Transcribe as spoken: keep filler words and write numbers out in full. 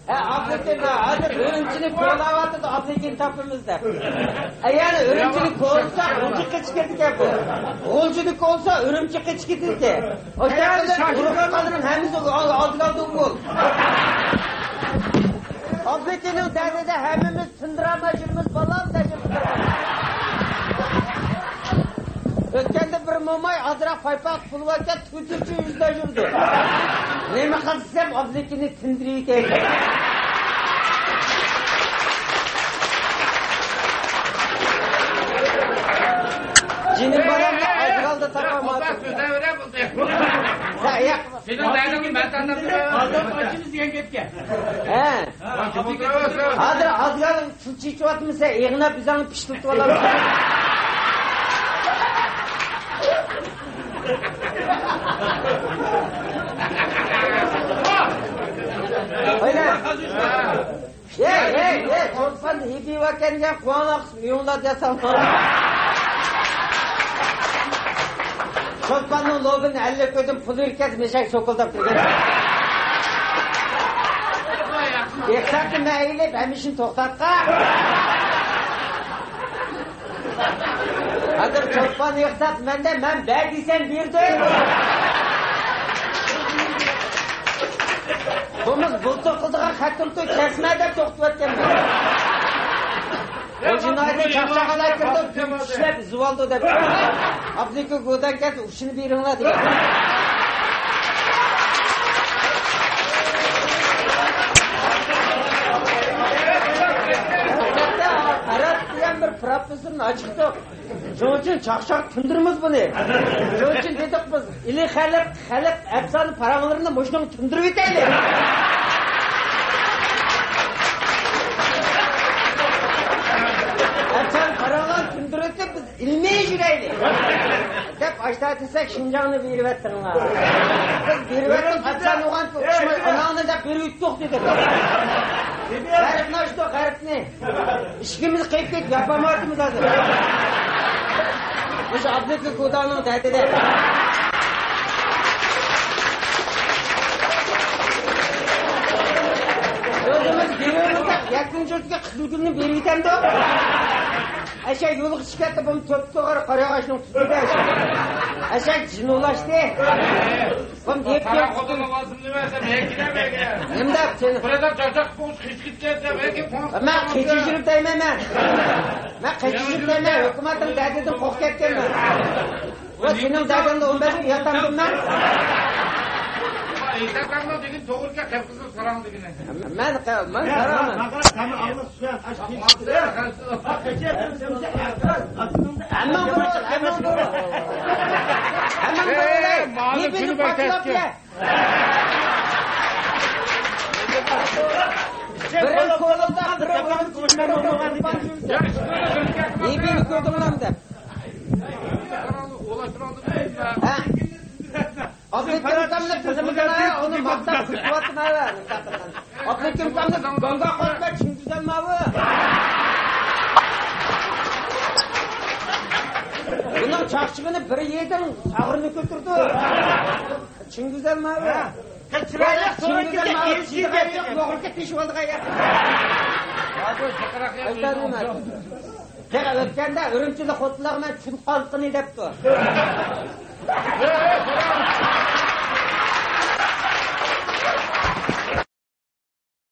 ھە، ئابلىكىم، ھازىر ئۈرۈمچىنى كولاۋاتىدۇ، ئابلىكىم تاپىمىز دەپ. ئە، يەنى ئۈرۈمچىنى كولىسا، غۇلجىغا قېچىپ كېتىدىكەن بۇ. غۇلجىنى كولىسا، ئۈرۈمچىگە قېچىپ كېتىدىكەن. ئۇرۇق-تۇغقانلىرىنىڭ ھەممىسى ئالدىغا ئالدى بول. ئابلىكىمنىڭ دەردىدە ھەممىمىز تىندۇرالماي يۈرىمىز، بالام، دەپ. ئۆتكەندە بىر موماي ئازراق پايپاق پۇل باركەن، تۈتۈنچى يۈزدە يۈردى. نېمە قىلسا دېسەم، ئابلىكىمنى تىندۇرۇۋېتەي. جېنىم بالامنى ئازغالدا تاپالمىدىم. سەن ياق. سېنىڭ دەردىڭنى مەن تەڭلەپ بېرەي. ئالداپ ئاچىمىز دېگەن گەپكە. ھە. ھازىر ئازغال پۇل چېچىۋاتمىسا، ئېغىناپ بىزاڭنى پىشتىلىتىۋالامىز. قويلا. ھەي، ھەي، ھەي، چولپان ھىدى ۋەكەنگە قۇۋاڭلاق يۇڭلار ياسالما. چولپاننىڭ لوبىنى ئەللىك قويدۇم، پۇل يۈركەز مېشەك سوكۇلداپ كىرگەن. ئېقساقنى مەيلىپ، ھەمىشىنى توختاتقا. ھازىر چولپان ئېقساق مەندە، مەن بەر دېسەم بېرىدۇ. بۇمۇ بۇلتۇر قىلىدىغان خەتىمتۇ كەسمە دەپ توختىۋەتكەنمەن. بۇ جىنايەتنى چاقچاقلار كىرىدۇ، كۈن چۈشلەپ ئۈزۈۋالىدۇ دەپ. ئابلىكىم گۇدەن كەلسە، ئۇششىنى بېرىڭلار دېگەن. ئەرەب دېگەن بىر پروفېسسورنى ئاچىقتۇق. شۇنىڭ ئۈچۈن چاقچاق تىندۇرىمىز بۇنى. شۇنىڭ ئۈچۈن دېدۇق بىز، ئىلى خەلق، خەلق ئەپسانە پاراڭلىرىنى مۇشۇنىڭغا تىندۇرۇۋېتەيلى. ئەپسانە پاراڭلارنى تىندۇرۇۋېتىپ، بىز ئىلمىي يۈرەيلى دەپ ئاشتا دېسەك، شىنجاڭنى بېرىۋەتتىڭلار. بىز بېرىۋەتتۇق، ئەپسانە ئوغان ئوخشىماي، ئاناڭنى دەپ بېرىۋېتتۇق دېدۇق. غەربنى ئاچتۇق، غەربنى. ئىشىكىمىز قېيىپ كېتىپ ياپالمايۋاتىمىز ھازىر. مۇشۇ ئابلىكىم گۇداننىڭ دەردىدە. ئۆزىمىز بېرىۋېرىمىز دەپ، يەتتىنچى يۇرتقا قىزىلگۈلنى بېرىۋېتەمدۇ؟ ئەشە يولغا چىقىپ كەتتى، بۇمۇ تۆت توغرا قارىياغاچنىڭ تۈۋىدە. ئەشە جىنۇلاشتى. بۇمۇ يەپ قاراڭغۇدا لازىم دېمەسەم، ھېكىدە بەگە. نېمە دەپ سېنى؟ بۇردا چاچاق قوش خىشخىش دەپ، ھېكى قوش. مەن قېچىپ يۈرۈپ دەيمەن مەن. مەن قېچىپ يۈرۈپ دەيمەن، ھۆكۈمەتنىڭ دەردىدىن قورقۇپ كەتكەنمەن. ۋە سېنىڭ دەردىڭدە ئون بەش يۈز ياتامدىم مەن. ئېيتەكەنمۇ دېگىن توغرىكەن، قىپقىزىل ساراڭ دېگىنى. مەن، مەن ساراڭمەن. ھەممىڭ بىر بول، ھەممىڭ بىر بول. ھەممىڭ بىر بول. ئەي، مالىم، بىر كۈنى پاكلاپ بەكەتكە. يە. بىرىڭ كولىدا، بىرىڭ ئۈرۈمچىدە. يېپىنى كۆردۈڭلارمۇ دەپ. ھە؟ ئابلىكىم ئۇكامنى قىزىمىزنى ئۇنى ماختاپ كۈلۈۋاتىمەن. ئابلىكىم ئۇكامنى گاڭگا قويۇپ چىڭگىزەل ماۋۇ. بۇنىڭ چاقچىقىنى بىر يېدىڭ، ساغرىنى كۆتۈردى. چىڭگىزەل ماۋۇ. چىرايلىق سورۇن چىڭگىزەل كېتىپ ماۋۇ، كېلىپ چىدىغان كېتىپ يوق، نوغۇركە تېشىۋالدىغان ياق. ئەيتەلمەس. تېخى ئۆتكەندە ئۈرۈمچىدە خوتۇنلارغا مەن چۈن خالقىنى دەپتۇ.